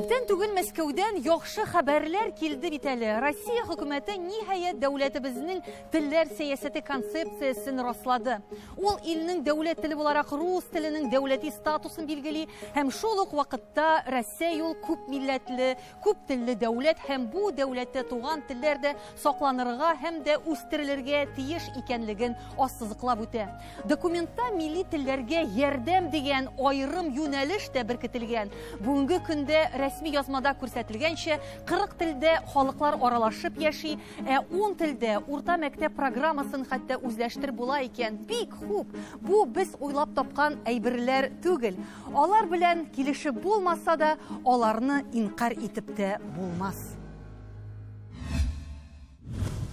Күптән түгел Мәскәүдән яхшы хәбәрләр килде бит әле. Россия хөкүмәте ниһаять дәүләтебезнең телләр сәясәте концепциясен раслады. Ул илнең дәүләт теле буларак рус теленең дәүләти статусын билгели һәм шул ук вакытта Рәсәй ул күп милләтле, күп телле дәүләт һәм бу дәүләттә туган телләр дә сакланырга һәм дә үстерелергә тиеш икәнлеген ассызыклап үтә. Документта милли телләргә ярдәм дигән аерым юнәлеш тә беркетелгән. Бүгенге көндә рәсми язмада күрсәтелгәнчә, 40 телдә халыклар аралашып яши, ә 10 телдә урта мәктәп программасын хәтта үзләштереп була икән. Бик хуп! Бу без уйлап тапкан әйберләр түгел. Алар белән килешеп булмаса да, аларны инкарь итеп тә булмас.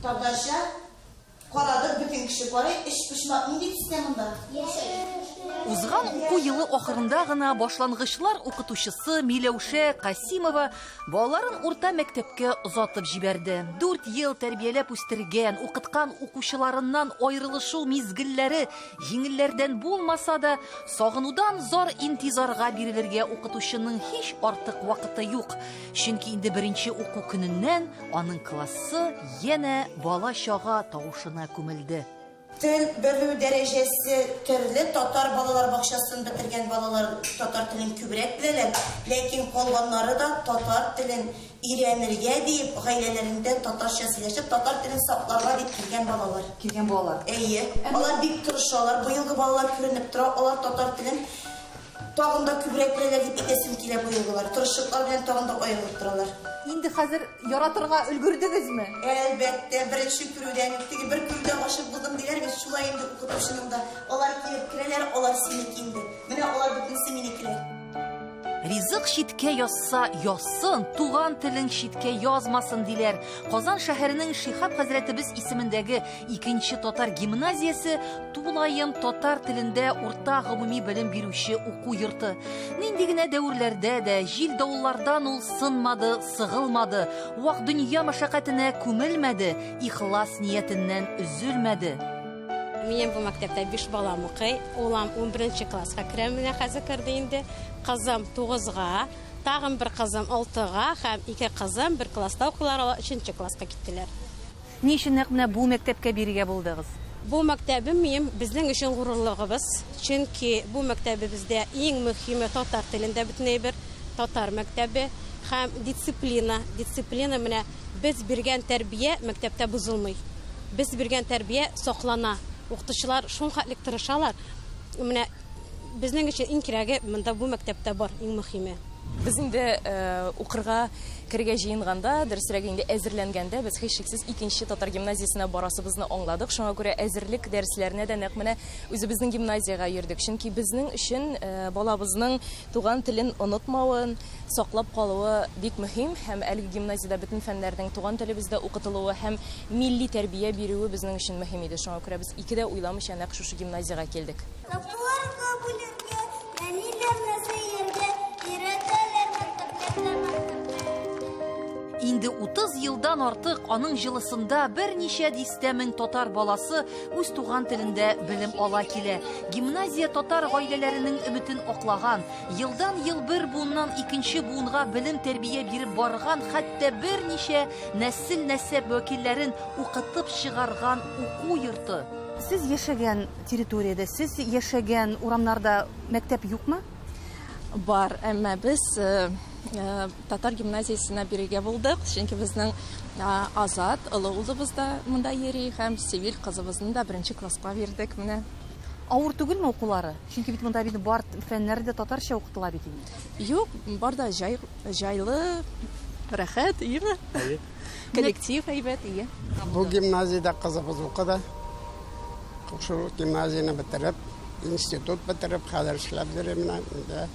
Татарча карадык, бөтен кеше карый, өчпочмак нинди төстә монда? Узган уку елы ахырында гына башлангычлар укытучысы Миләүшә Касимова балаларын урта мәктәпкә озатып җибәрде. Дүрт ел тәрбияләп үстергән, укыткан укучыларыннан аерылышу мизгелләре җиңелләрдән булмаса да, сагынудан зар-интизарга бирелергә укытучының һич артык вакыты юк. Чөнки инде беренче уку көненнән аның классы янә бала-чага тавышына күмелде. Тел белү дәрәҗәсе төрле, татар балалар бакчасын бетергән балалар татар телен күбрәк беләләр, ләкин калганнары да татар телен өйрәнергә диеп, гаиләләрендә татарча сөйләшеп, татар телен сакларга дип килгән балалар. Килгән балалар. Әйе, алар бик тырышалар, быелгы балалар күренеп тора, алар татар телен Тагын да күбрәк беләләр дип әйтәсем килә бу юлгылар. Тырышлыклар белән тагын да аерылып торалар. Инде хәзер яратырга өлгердегезме? Әлбәттә, беренче күрүдән үк, теге бер күрүдә гашыйк булдым диләр бит, шулай инде укытучының да. Алар килеп керәләр, алар синеке инде. Менә алар бөтенесе минекеләр. Ризык читкә язса язсын, туган телең читкә язмасын, диләр. Казан шәһәренең Шиһаб хәзрәтебез исемендәге икенче татар гимназиясе Тулаем татар телендә урта гомуми белем бирүче уку йорты. Нинди генә дәверләрдә дә җил-давыллардан ул сынмады, сыгылмады, вак дөнья мәшәкатенә күмелмәде, ихлас ниятеннән өзелмәде. Минем бу мәктәптә биш балам укый. Улам унберенче класска керә, менә хәзер керде инде. Кызым тугызга, тагын бер кызым алтыга һәм ике кызым бер класста укыйлар, алар өченче класска киттеләр. Ни өчен нәкъ менә бу мәктәпкә бирергә булдыгыз? Бу мәктәбем минем, безнең өчен горурлыгыбыз. Чөнки бу мәктәбебездә иң мөһиме татар телендә бөтен әйбер, татар мәктәбе һәм дисциплина. Дисциплина менә без биргән тәрбия мәктәптә бозылмый. Без биргән тәрбия саклана. Укытучылар шулхәтлек тырышалар. Менә Безнең өчен иң кирәге монда бу мәктәптә бар, иң мөхиме. Без инде укырга керергә җыенганда, дөресрәге инде әзерләнгәндә, без һичшиксез икенче татар гимназиясенә барасыбызны аңладык. Шуңа күрә әзерлек дәресләренә дә нәкъ менә үзебезнең гимназиягә йөрдек. Чөнки безнең өчен балабызның туган телен онытмавын, саклап калуы бик мөһим һәм әлеге гимназиядә бөтен фәннәрнең туган телебездә укытылуы һәм милли тәрбия бирүе безнең өчен мөһим иде. Шуңа күрә без ике дә уйламыйча нәкъ шушы гимназиягә килдек. Тапларга бүлергә, нәниләрне сөяргә өйрәтәләр мәктәпләрдә, мәктәпләрдә. Инде 30 елдан артык аның җылысында берничә дистә мең татар баласы үз туган телендә белем ала килә. Гимназия татар гаиләләренең өметен аклаган, елдан-ел бер буыннан икенче буынга белем-тәрбия биреп барган, хәтта берничә нәсел-нәсәп вәкилләрен укытып чыгарган уку йорты. Сез яшәгән территориядә, сез яшәгән урамнарда мәктәп юкмы? Бар, әмма без татар гимназиясенә бирергә булдык, чөнки безнең Азат, олы улыбыз да монда йөри һәм Севиль кызыбызны да беренче класска бирдек менә. Авыр түгелме укулары? Чөнки бит монда бит бар фәннәр дә татарча укытыла бит инде. Юк, бар да җай, җайлы, рәхәт, иеме? Әйе. Коллектив әйбәт, ие. Бу гимназиядә кызыбыз укыды. Шул гимназияне бетереп, институт бетереп, хәзер эшләп йөри менә инде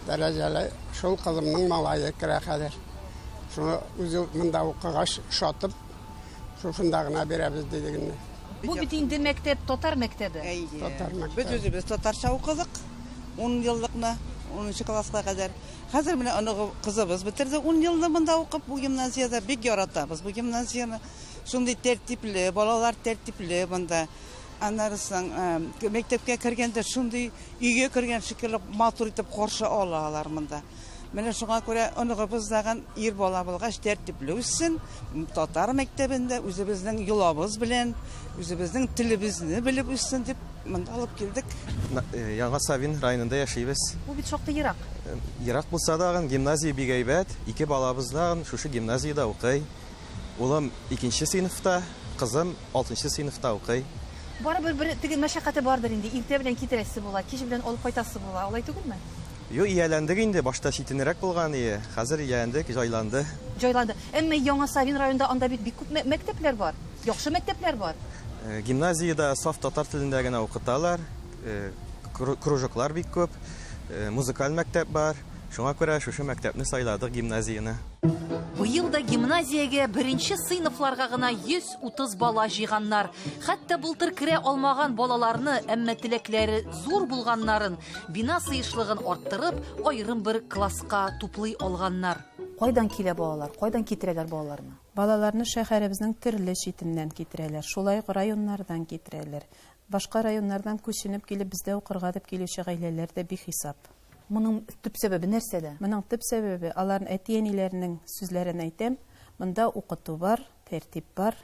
дәрәҗәле. Шул кызымның малае керә хәзер. Шуны үзе монда укыгач, ошатып, шушында гына бирәбез дидек инде. Бу бит инде мәктәп, татар мәктәбе. Әйе. Татар мәктәбе. Без үзебез татарча укыдык ун еллыкны, унынчы класска кадәр. Хәзер менә оныгы, кызыбыз бетерде ун елны монда укып, бу гимназиядә. Бик яратабыз бу гимназияне. Шундый тәртипле, балалар тәртипле монда. Аннары соң мәктәпкә кергәндә шундый өйгә кергән шикелле матур итеп каршы алалар монда. Менә шуңа күрә оныгыбыз дагын ир бала булгач тәртипле үссен, татар мәктәбендә үзебезнең йолабыз белән, үзебезнең телебезне белеп үссен дип монда алып килдек. Яңа Савин районында яшибез. Бу бит шактый ерак. Ерак булса дагын, гимназия бик әйбәт. Ике балабыз дагын шушы гимназиядә укый. Улым икенче сыйныфта, кызым алтынчы сыйныфта укый. Барыбер бер теге мәшәкате бардыр инде, иртә белән китерәсе була, кич белән алып кайтасы була, алай түгелме? Юк, ияләндек инде, башта читенрәк булган ие, хәзер ияләндек, җайланды. Җайланды. Әмма Яңа Савин районында анда бит бик күп мәктәпләр бар, яхшы мәктәпләр бар. Гимназиядә саф татар телендә генә укыталар, кружоклар бик күп, музыкаль мәктәп бар. Шуңа күрә шушы мәктәпне сайладык, гимназияне. Быел да гимназиягә беренче сыйныфларга гына 130 бала җыйганнар. Хәтта былтыр керә алмаган балаларны, әмма теләкләре зур булганнарын, бина сыешлыгын арттырып, аерым бер класска туплый алганнар. Кайдан килә балалар? Кайдан китерәләр балаларны? Балаларны шәһәребезнең төрле читеннән китерәләр, шулай ук районнардан китерәләр. Башка районнардан күченеп килеп, бездә укырга дип килүче гаиләләр дә бихисап. Моның төп сәбәбе нәрсәдә? Моның төп сәбәбе, аларның әти-әниләренең сүзләрен әйтәм, монда укыту бар, тәртип бар,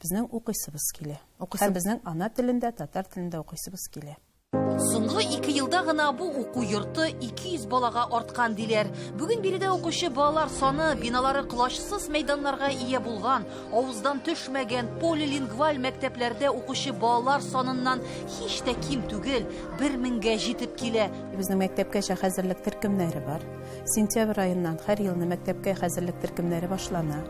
безнең укыйсыбыз килә. Һәм безнең ана телендә, татар телендә укыйсыбыз килә. Соңгы 2 елда гына бу уку йорты 200 балага арткан диләр. Бүген биредә укучы балалар саны биналары колачсыз мәйданнарга ия булган, авыздан төшмәгән полилингваль мәктәпләрдә укучы балалар саныннан һич тә ким түгел, 1000гә җитеп килә. Безнең мәктәпкәчә хәзерлек төркемнәре бар. Сентябрь аеннан һәр елны мәктәпкә хәзерлек төркемнәре башлана.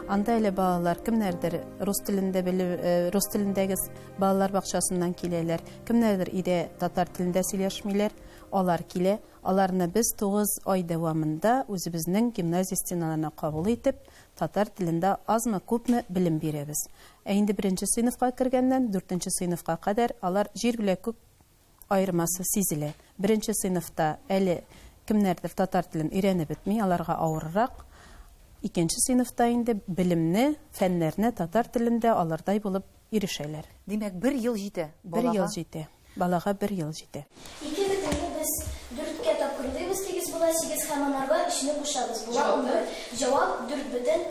Анда әле балалар кемнәрдер рус телендә белеп, рус телендәге балалар бакчасыннан киләләр, кемнәрдер өйдә татар телендә сөйләшмиләр, алар килә. Аларны без 9 ай дәвамында үзебезнең гимназия стеналарына кабул итеп, татар телендә азмы-күпме белем бирәбез. Ә инде беренче сыйныфка кергәннән дүртенче сыйныфка кадәр алар җир белән күк аермасы сизелә. Беренче сыйныфта әле кемнәрдер татар телен өйрәнеп бетми, аларга авыррак. Икенче сыйныфта инде белемне, фәннәрне татар телендә алардай булып ирешәләр. Димәк, бер ел җитә Бер ел балага? җитә. Балага бер ел җитә. Ике бөтенне без дүрткә тапкырлыйбыз, тигез була сигез һәм анарга өчне кушабыз. Була унбер. Җавап дүрт бөтен,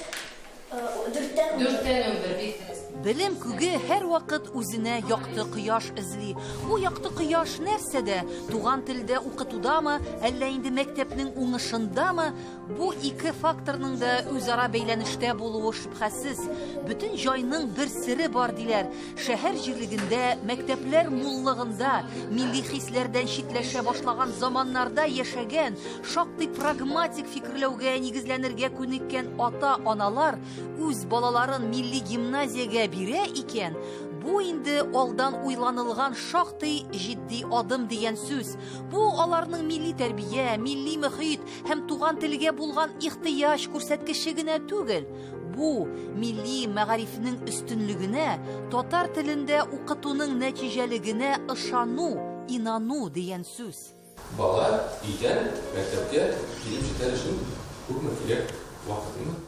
дүрттән унбер. Дүрттән унбер, бик дөрес. Белем күге һәрвакыт үзенә якты кояш эзли. Бу якты кояш нәрсәдә? Туган телдә укытудамы, әллә инде мәктәпнең уңышындамы? Бу ике факторның да үзара бәйләнештә булуы шөбһәсез. Бөтен җайның бер сере бар диләр. Шәһәр җирлегендә, мәктәпләр муллыгында, милли хисләрдән читләшә башлаган заманнарда яшәгән, шактый прагматик фикерләүгә нигезләнергә күнеккән ата-аналар үз балаларын милли гимназиягә бирә икән, бу инде алдан уйланылган шактый җитди адым дигән сүз. Бу аларның милли тәрбия, милли мөхит һәм туган телгә булган ихтыяҗ күрсәткече генә түгел. Бу милли мәгарифнең өстенлегенә, татар телендә укытуның нәтиҗәлегенә ышану, инану дигән сүз. Бала өйдән мәктәпкә килеп җитәр өчен күпме кирәк вакыт инде?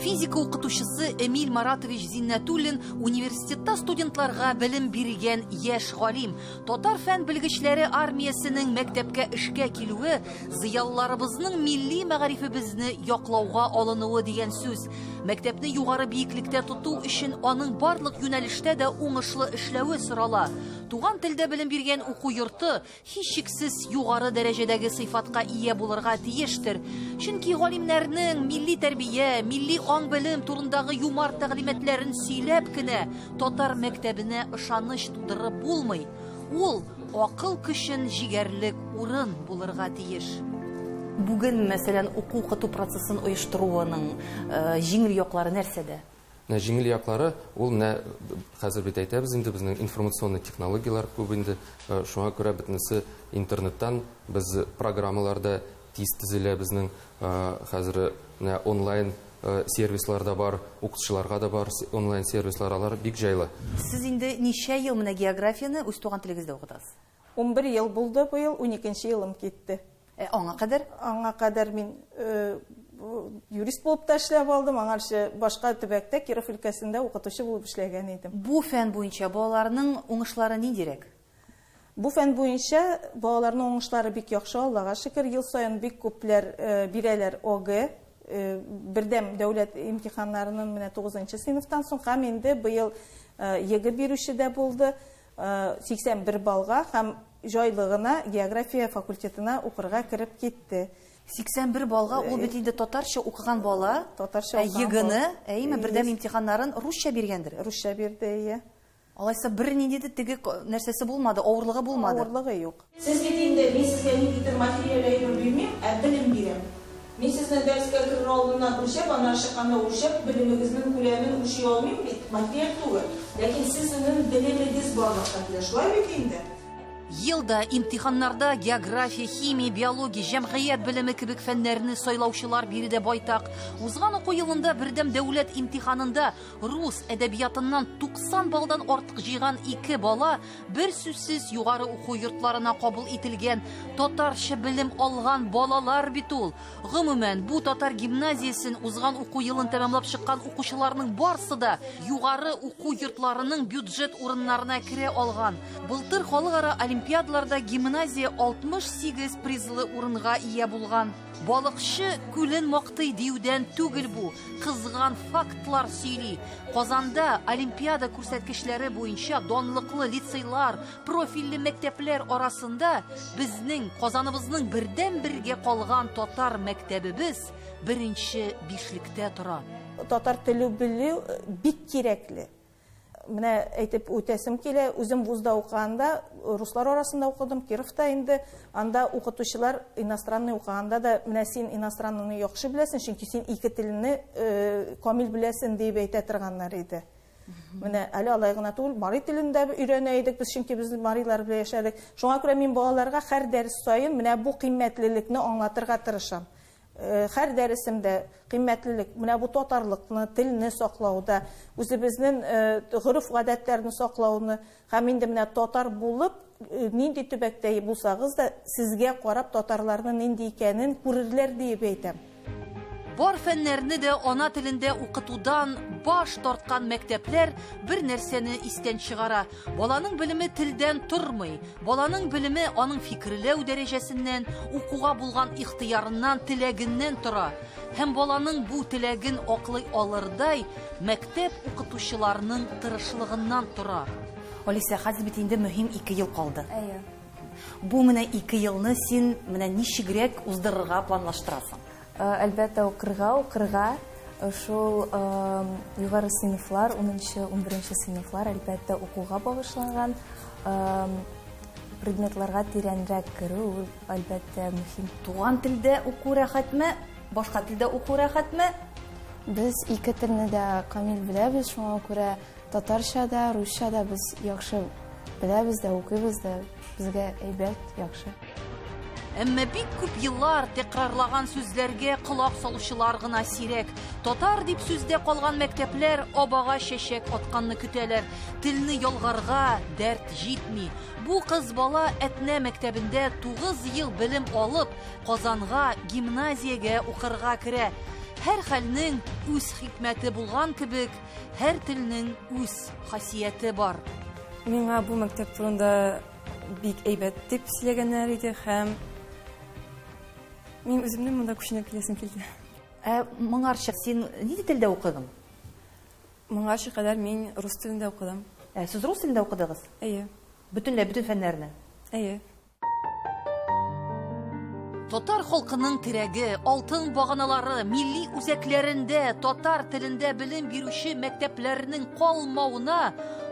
Физика укытучысы Эмиль Маратович Зиннәтуллин университетта студентларга белем биргән яшь галим. Татар фән белгечләре армиясенең мәктәпкә эшкә килүе зыялыларыбызның милли мәгарифебезне яклауга алынуы дигән сүз. Мәктәпне югары биеклектә тоту өчен аның барлык юнәлештә дә уңышлы эшләве сорала. Туган телдә белем биргән уку йорты һичшиксез югары дәрәҗәдәге сыйфатка ия булырга тиештер. Чөнки галимнәрнең милли тәрбия, милли аң-белем турындагы юмарт тәгълиматларын сөйләп кенә татар мәктәбенә ышаныч тудырып булмый. Ул акыл көчен җигәрлек урын булырга тиеш. Бүген, мәсәлән, уку-укыту процессын оештыруының җиңел яклары нәрсәдә? Менә җиңел яклары ул менә хәзер бит әйтәбез инде, безнең информационный технологияләр күп инде, шуңа күрә бөтенесе интернеттан, без программаларда тиз төзелә безнең, хәзер менә онлайн сервислар да бар, укытучыларга да бар онлайн сервислар, алар бик җайлы. Сез инде ничә ел менә географияне үз туган телегездә укытасыз? 11 ел булды быел, уникенче елым китте. Аңа кадәр? Аңа кадәр мин юрист булып та эшләп алдым, аңарчы башка төбәктә, Киров өлкәсендә укытучы булып эшләгән идем. Бу фән буенча балаларның уңышлары ниндирәк? Бу фән буенча балаларның уңышлары бик яхшы, Аллага шөкер, ел саен бик күпләр бирәләр ОГЭ, бердәм дәүләт имтиханнарының менә 9 сыйныфтан соң һәм инде быел ЕГЭ бирүче дә булды, 81 баллга һәм җайлы гына география факультетына укырга кереп китте. 81 баллга ул бит инде татарча укыган бала, Татарча укыган ЕГЭны, бала. әйеме, бердәм имтиханнарын русча биргәндер. Русча бирде, әйе. Алайса бернинди дә теге нәрсәсе булмады, авырлыгы булмады. Авырлыгы юк. Сез бит инде, мин сезгә ниндидер материаль әйбер бирмим, ә белем бирәм. Мин сезне дәрескә керер алдыннан үлчәп, аннары чыкканда үлчәп, белемегезнең күләмен үлчи алмыйм бит, материаль түгел. Ләкин сезнең белемегез барлыкка килә, шулай бит инде? Ел да имтиханнарда география, химия, биология, җәмгыять белеме кебек фәннәрне сайлаучылар биредә байтак. Узган уку елында бердәм дәүләт имтиханында рус әдәбиятыннан 90 баллдан артык җыйган ике бала бер сүзсез югары уку йортларына кабул ителгән. Татарча белем алган балалар бит ул. Гомумән, бу татар гимназиясен узган уку елын тәмамлап чыккан укучыларның барсы да югары уку йортларының бюджет урыннарына керә алган. Былтыр халыкара олимпиадаларда гимназия 68 призлы урынга ия булган. Балыкчы күлен мактый диюдән түгел бу, кызган фактлар сөйли. Казанда олимпиада күрсәткечләре буенча данлыклы лицейлар, профильле мәктәпләр арасында безнең Казаныбызның бердән-бергә калган татар мәктәбебез беренче бишлектә тора. Татар теле белү бик кирәкле. Менә әйтеп үтәсем килә, үзем вузда укыганда, руслар арасында укыдым, Кировта инде, анда укытучылар иностранный укыганда да, менә син иностранныйны яхшы беләсең, чөнки син ике телне камил беләсең дип әйтә торганнар иде. Менә әле алай гына түгел, мари телен дә өйрәнә идек без, чөнки без марилар белән яшәдек. Шуңа күрә мин балаларга һәр дәрес саен менә бу кыйммәтлелекне аңлатырга тырышам. Һәр дәресемдә кыйммәтлелек, менә бу татарлыкны, телне саклауда, үзебезнең гореф-гадәтләрне саклауны һәм инде менә татар булып, нинди төбәктә булсагыз да, сезгә карап татарларның нинди икәнен күрерләр диеп әйтәм. Бар фәннәрне дә ана телендә укытудан баш тарткан мәктәпләр бер нәрсәне истән чыгара. Баланың белеме телдән тормый. Баланың белеме аның фикерләү дәрәҗәсеннән, укуга булган ихтыярыннан, теләгеннән тора. Һәм баланың бу теләген аклый алырдай мәктәп укытучыларының тырышлыгыннан тора. Алисә, хәзер бит инде мөһим 2 ел калды. Әйе. Бу менә 2 елны син менә ничегрәк уздырырга планлаштырасың? Әлбәттә, укырга, укырга. Шул югары сыйныфлар, унынчы, унберенче сыйныфлар, әлбәттә, укуга багышланган предметларга тирәнрәк керү, ул, әлбәттә, мөһим. Туган телдә уку рәхәтме, башка телдә уку рәхәтме? Без ике телне дә камил беләбез, шуңа күрә татарча да, русча да без яхшы беләбез дә, укыйбыз да, безгә әйбәт, яхшы. Әмма бик күп еллар тәкрарлаган сүзләргә колак салучылар гына сирәк. Татар дип сүздә калган мәктәпләр абага чәчәк атканны көтәләр. Телне ялгарга дәрт җитми. Бу кыз бала Әтнә мәктәбендә 9 ел белем алып, Казанга гимназиягә укырга керә. Һәр хәлнең үз хикмәте булган кебек, һәр телнең үз хасияте бар. Миңа бу мәктәп турында бик әйбәт дип сөйләгәннәр иде һәм мин үземнең монда күченеп киләсем килде. Ә моңарчы син нинди телдә укыдың? Моңарчы кадәр мин рус телендә укыдым. Ә сез рус телендә укыдыгыз? Әйе. Бөтенләй бөтен фәннәрне? Әйе. Татар халкының терәге, алтын баганалары, милли үзәкләрендә татар телендә белем бирүче мәктәпләрнең калмавына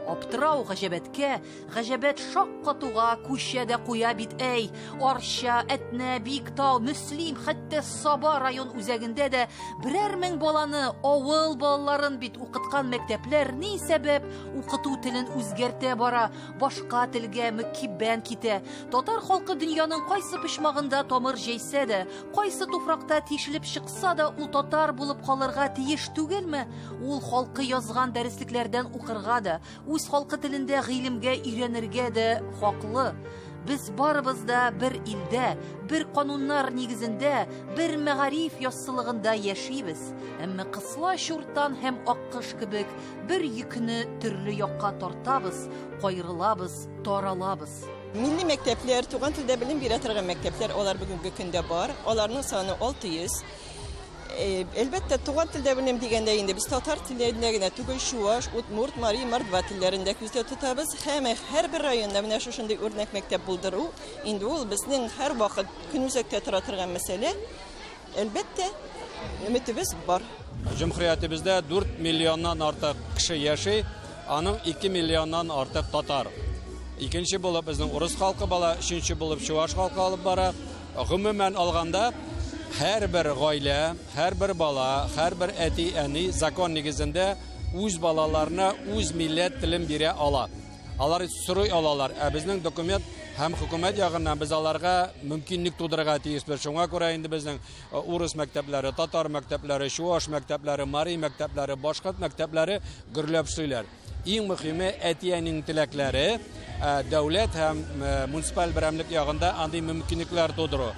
аптырау гаҗәбәткә, гаҗәбәт шаккатуга күчә дә куя бит әй. Арча, Әтнә, Биктау, Мөслим, хәтта Саба район үзәгендә дә берәр мең баланы, авыл балаларын бит укыткан мәктәпләр ни сәбәп укыту телен үзгәртә бара, башка телгә мөкиббән китә. Татар халкы дөньяның кайсы почмагында тамыр җәйсә дә, кайсы туфракта тишелеп чыкса да, ул татар булып калырга тиеш түгелме? Ул халкы язган дәреслекләрдән укырга да, үз халкы телендә гыйлемгә өйрәнергә дә хаклы. Без барыбыз да бер илдә, бер кануннар нигезендә, бер мәгариф яссылыгында яшибез. Әмма кысла чуртан һәм аккош кебек бер йөкне төрле якка тартабыз, кайрылабыз, таралабыз. Милли мәктәпләр, туган телдә белем бирә торган мәктәпләр алар бүгенге көндә бар. Аларның саны 600. Э, әлбәттә, туган телдә белем дигәндә инде без татар телендә генә түгел, чуаш, удмурт, мари, мордва телләрен дә күздә тотабыз. Һәм һәрбер районда менә шушындый үрнәк мәктәп булдыру, инде ул безнең һәрвакыт көнүзәктә тора торган мәсьәлә. Әлбәттә, өметебез бар. Җөмһүриятебездә 4 миллионнан артык кеше яши, аның 2 миллионнан артык татар. Икенче булып безнең урыс халкы бала, өченче булып чуаш халкы алып бара. Гомумән алганда, һәрбер гаилә, һәрбер бала, һәрбер әти-әни закон нигезендә үз балаларына үз милләт телен бирә ала. Алар сорый алалар, ә безнең документ һәм хөкүмәт ягыннан без аларга мөмкинлек тудырырга тиешбез. Шуңа күрә инде безнең э, урыс мәктәпләре, татар мәктәпләре, чуаш мәктәпләре, мари мәктәпләре, башкорт мәктәпләре гөрләп эшлиләр. Иң мөһиме әти-әнинең теләкләре, э, дәүләт һәм э, муниципаль берәмлек ягында андый мөмкинлекләр тудыру.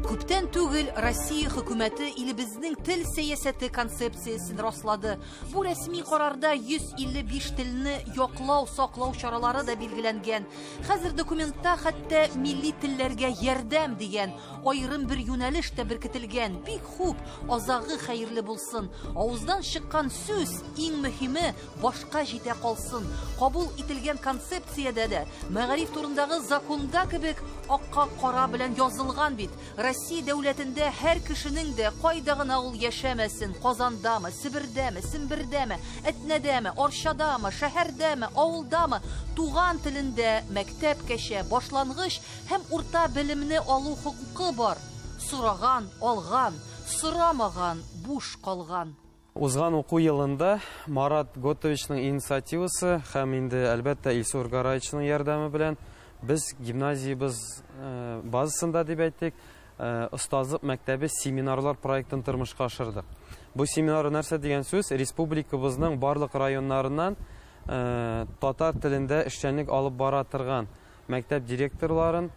Күптән түгел Россия хөкүмәте илебезнең тел сәясәте концепциясен раслады. Бу рәсми карарда 155 телне яклау, саклау чаралары да билгеләнгән. Хәзер документта хәтта милли телләргә ярдәм дигән аерым бер юнәлеш тә беркетелгән. Бик хуп, азагы хәерле булсын. Авыздан чыккан сүз, иң мөһиме, башка җитә калсын. Кабул ителгән концепциядә дә, мәгариф турындагы законда кебек акка кара белән язылган бит. Россия дәүләтендә һәр кешенең дә, кайда гына ул яшәмәсен, Казандамы, Себердәме, Сембердәме, Әтнәдәме, Арчадамы, шәһәрдәме, авылдамы, туган телендә мәктәпкәчә, башлангыч һәм урта белемне алу хокукы бар. Сораган, алган, сорамаган, буш калган. Узган уку елында Марат Готовичның инициативасы һәм инде, әлбәттә, Илсур Гараевичның ярдәме белән без гимназиябез э, базасында дип әйтик, э, остазлык мәктәбе семинарлар проектын тормышка ашырдык. Бу семинар нәрсә дигән сүз? Республикабызның барлык районнарыннан э, татар телендә эшчәнлек алып бара торган мәктәп директорларын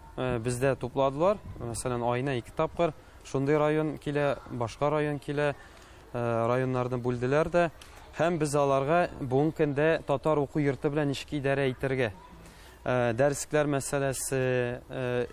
бездә тупладылар. Мәсәлән, аена ике тапкыр шундый район килә, башка район килә. Э, районнарны бүлделәр дә һәм без аларга бүгенге көндә татар уку йорты белән ничек идарә итәргә э, дәреслекләр мәсьәләсе э,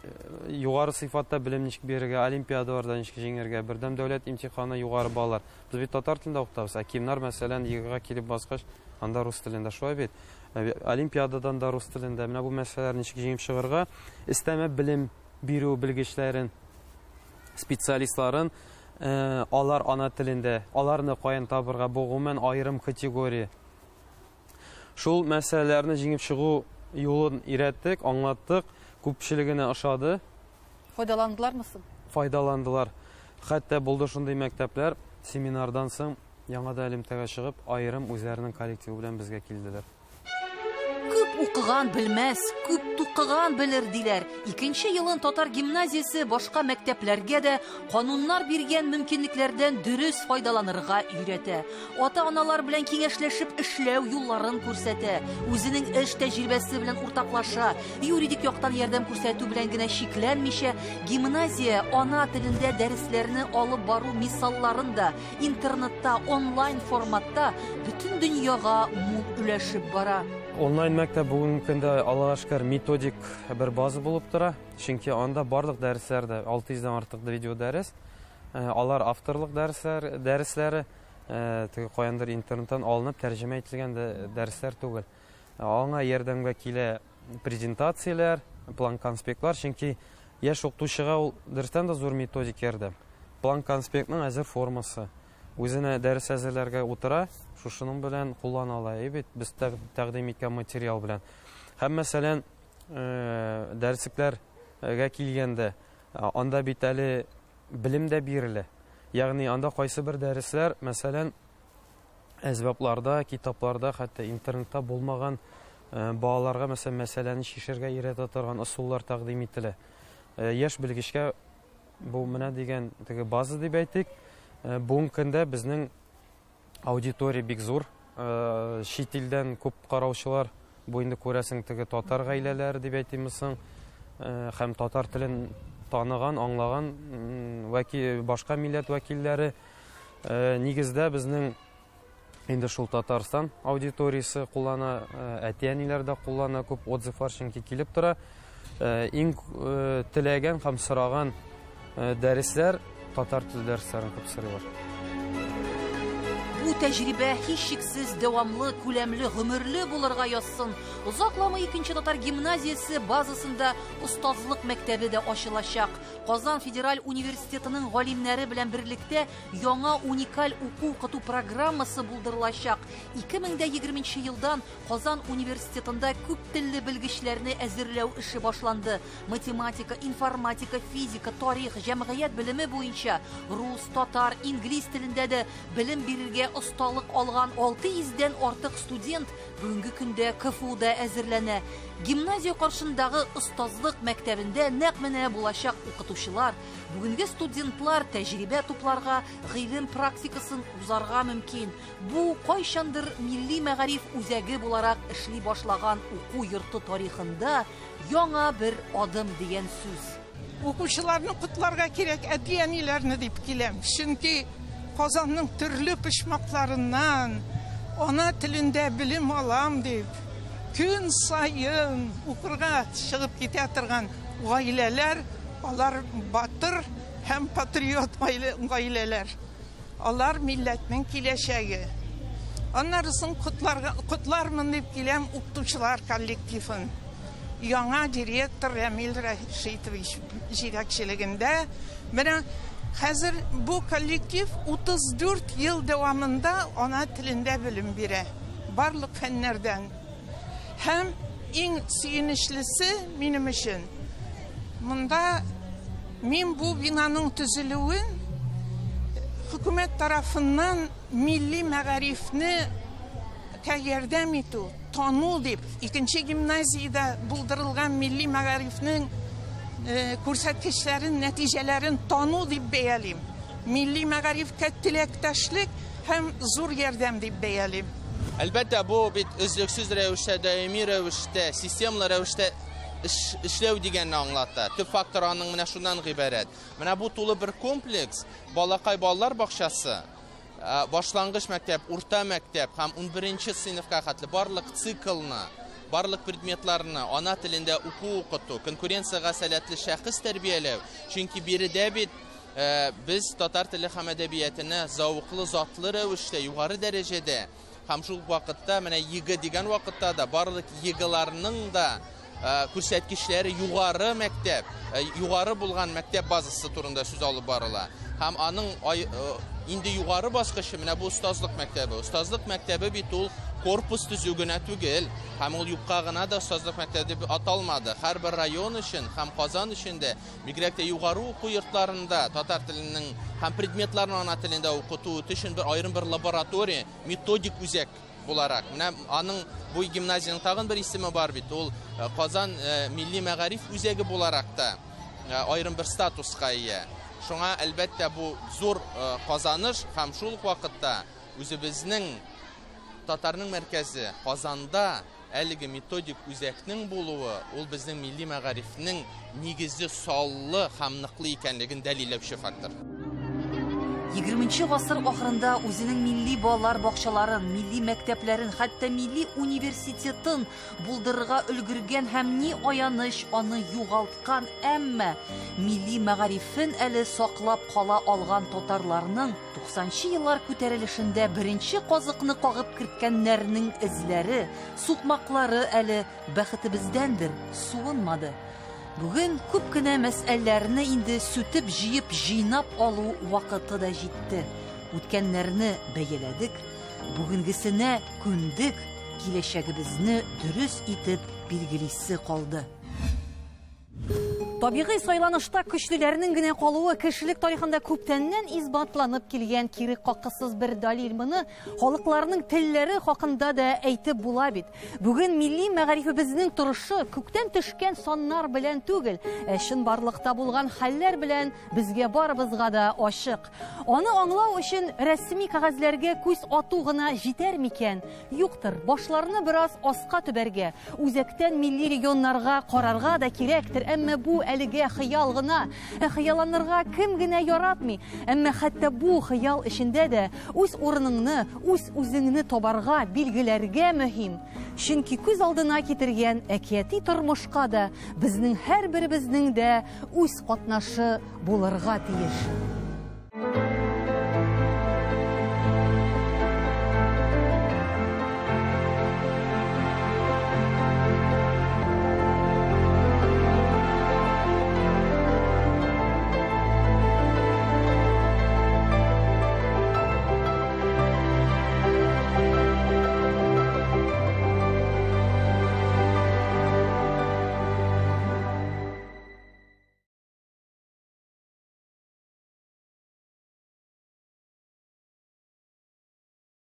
югары сыйфатта белем ничек бирергә олимпиадаларда ничек җиңәргә бердәм дәүләт имтиханы югары баллар без бит татар телендә укытабыз ә кимнар мәсәлән ЕГЭга килеп баскач анда рус телендә шулай бит олимпиададан да рус телендә менә бу мәсьәләләр ничек җиңеп чыгарга өстәмә белем бирү белгечләрен специалистларын Э, алар ана телендә, аларны каян табырга, бу гомумән аерым категория. Шул мәсьәләләрне җиңеп чыгу юлын өйрәттек, аңлаттык, күпчелегенә ошады. Файдаландылармы соң? Файдаландылар. Хәтта булды шундый мәктәпләр, семинардан соң яңадан элемтәгә чыгып, аерым үзләренең коллективы белән безгә килделәр. Күп укыган белмәс, күп тукыган белер диләр. Икенче елын татар гимназиясе башка мәктәпләргә дә кануннар биргән мөмкинлекләрдән дөрес файдаланырга өйрәтә. Ата-аналар белән киңәшләшеп эшләү юлларын күрсәтә. Үзенең эш тәҗрибәсе белән уртаклаша. Юридик яктан ярдәм күрсәтү белән генә чикләнмичә, гимназия ана телендә дәресләрне алып бару мисалларын да интернетта онлайн форматта бөтен дөньяга мул өләшеп бара. Онлайн мәктәп бүгенге көндә Аллага шөкер методик бер база булып тора. Чөнки анда барлык дәресләр дә 600 дән артык видео дәрес. Э, алар авторлык дәресләр, дәресләре, э, теге каяндыр интернеттан алынып тәрҗемә ителгән дәресләр түгел. Аңа ярдәмгә килә презентацияләр, план-конспектлар, чөнки яшь укытучыга ул дөрестән дә зур методик ярдәм. План-конспектның әзер формасы. Үзенә дәрес әзерләргә утыра, шушының белән куллана ала, әйе бит, без тәкъдим иткән материал белән. Һәм мәсәлән, э, дәреслекләргә килгәндә, анда бит әле белем дә бирелә. Ягъни анда кайсы бер дәресләр, мәсәлән, әсбапларда, китапларда, хәтта интернетта булмаган э, балаларга, мәсәлән, мәсьәләне чишәргә өйрәтә торган ысуллар тәкъдим ителә. Э, яшь белгечкә бу менә дигән теге база дип әйтик. Э, бүгенге көндә безнең аудитория бик зур. Чит илдән күп караучылар, бу инде күрәсең теге татар гаиләләре дип әйтимме соң, һәм татар телен таныган, аңлаган вәки башка милләт вәкилләре. Э, нигездә безнең Инде шул Татарстан аудиториясе куллана, әти-әниләр дә куллана, күп отзывлар чөнки килеп тора. Иң теләгән һәм сораган дәресләр татар теле дәресләрен күп сорыйлар. Бу тәҗрибә һичшиксез дәвамлы, күләмле, гомерле булырга язсын. Озакламый икенче татар гимназиясе базасында остазлык мәктәбе дә ачылачак. Казан федераль университетының галимнәре белән берлектә яңа уникаль уку-укыту программасы булдырылачак. 2020 елдан Казан университетында күп телле белгечләрне әзерләү эше башланды. Математика, информатика, физика, тарих, җәмгыять белеме буенча рус, татар, инглиз телендә дә белем бирергә осталык алган 600 дән артык студент бүгенге көндә КФУда әзерләнә. Гимназия каршындагы остазлык мәктәбендә нәкъ менә булачак укытучылар, бүгенге студентлар тәҗрибә тупларга, гыйлем практикасын узарга мөмкин. Бу кайчандыр милли мәгариф үзәге буларак эшли башлаган уку йорты тарихында яңа бер адым дигән сүз. Укучыларны котларга кирәк, әти-әниләрне дип киләм. Чөнки Казанның төрле почмакларыннан ана телендә белем алам дип, көн саен укырга чыгып китә торган гаиләләр, алар батыр һәм патриот гаиләләр. Алар милләтнең киләчәге. Аннары соң котларга, котлармын дип киләм укытучылар коллективын. Яңа директор Рәмил Рәшитович җитәкчелегендә менә хәзер бу коллектив 34 ел дәвамында ана телендә белем бирә. Барлык фәннәрдән. Һәм иң сөенечлесе минем өчен, монда мин бу бинаның төзелүен хөкүмәт тарафыннан милли мәгарифне кә ярдәм итү, тану дип, икенче гимназиядә булдырылган милли мәгарифнең күрсәткечләрен, нәтиҗәләрен тану дип бәялим. Милли мәгарифкә теләктәшлек һәм зур ярдәм дип бәялим. Әлбәттә, бу бит өзлексез рәвештә, даими рәвештә, системалы рәвештә эшләү дигәнне аңлата. Төп фактор аның менә шуннан гыйбарәт. Менә бу тулы бер комплекс, Балакай балалар бакчасы, башлангыч мәктәп, урта мәктәп һәм 11 сыйныфка хәтле барлык циклны, барлык предметларны ана телендә уку-укыту, конкуренциягә сәләтле шәхес тәрбияләү. Чөнки биредә бит без татар теле һәм әдәбиятына зәвыклы, затлы рәвештә, югары дәрәҗәдә һәм шул ук вакытта менә ЕГЭ дигән вакытта да барлык ЕГЭларның да күрсәткечләре югары мәктәп, югары булган мәктәп базасы турында сүз алып барыла. Һәм аның инде югары баскычы менә бу остазлык мәктәбе. Остазлык мәктәбе бит ул корпус төзү генә түгел, һәм ул юкка гына да остазлык мәктәбе дип аталмады. Һәрбер район өчен һәм Казан өчен дә, бигрәк тә югары уку йортларында татар теленең һәм предметларны ана телендә укыту өчен бер аерым бер лаборатория, методик үзәк буларак. Менә аның бу гимназиянең тагын бер исеме бар бит, ул э, Казан э, милли мәгариф үзәге буларак та э, аерым бер статуска ия. Шуңа, әлбәттә, бу зур казаныш һәм шул ук вакытта үзебезнең татарның мәркәзе Казанда Әлеге методик үзәкнең булуы, ул безнең милли мәгарифнең нигезе саллы һәм ныклы икәнлеген дәлилләүче фактор. Егерменче гасыр ахырында үзенең милли балалар бакчаларын, милли мәктәпләрен, хәтта милли университетын булдырырга өлгергән һәм, ни аяныч, аны югалткан, әмма милли мәгарифен әле саклап кала алган татарларның Туксанчы еллар күтәрелешендә беренче казыкны кагып керткәннәрнең эзләре, сукмаклары әле бәхетебездәндер, суынмады. Бүген күп кенә мәсьәләләрне инде сүтеп җыеп җыйнап алу вакыты да җитте. Үткәннәрне бәяләдек, бүгенгесенә күндек, киләчәгебезне дөрес итеп билгелисе калды. Табигый сайланышта көчлеләрнең генә калуы кешелек тарихында күптәннән исбатланып килгән кире каккысыз бер далил. Моны халыкларның телләре хакында да әйтеп була бит. Бүген милли мәгарифебезнең торышы күктән төшкән саннар белән түгел, ә чынбарлыкта булган хәлләр белән безгә барыбызга да ачык. Аны аңлау өчен рәсми кәгазьләргә күз ату гына җитәр микән? Юктыр, башларны бераз аска төбәргә, үзәктән милли регионнарга карарга да кирәктер, әмма бу әлегә хыял гына. Ә хыялланырга кем генә яратмый. Әмма хәтта бу хыял эчендә дә үз урыныңны, үз үзеңне табарга, билгеләргә мөһим. Чөнки күз алдына китергән әкияти тормышка да безнең һәрберебезнең дә үз катнашы булырга тиеш.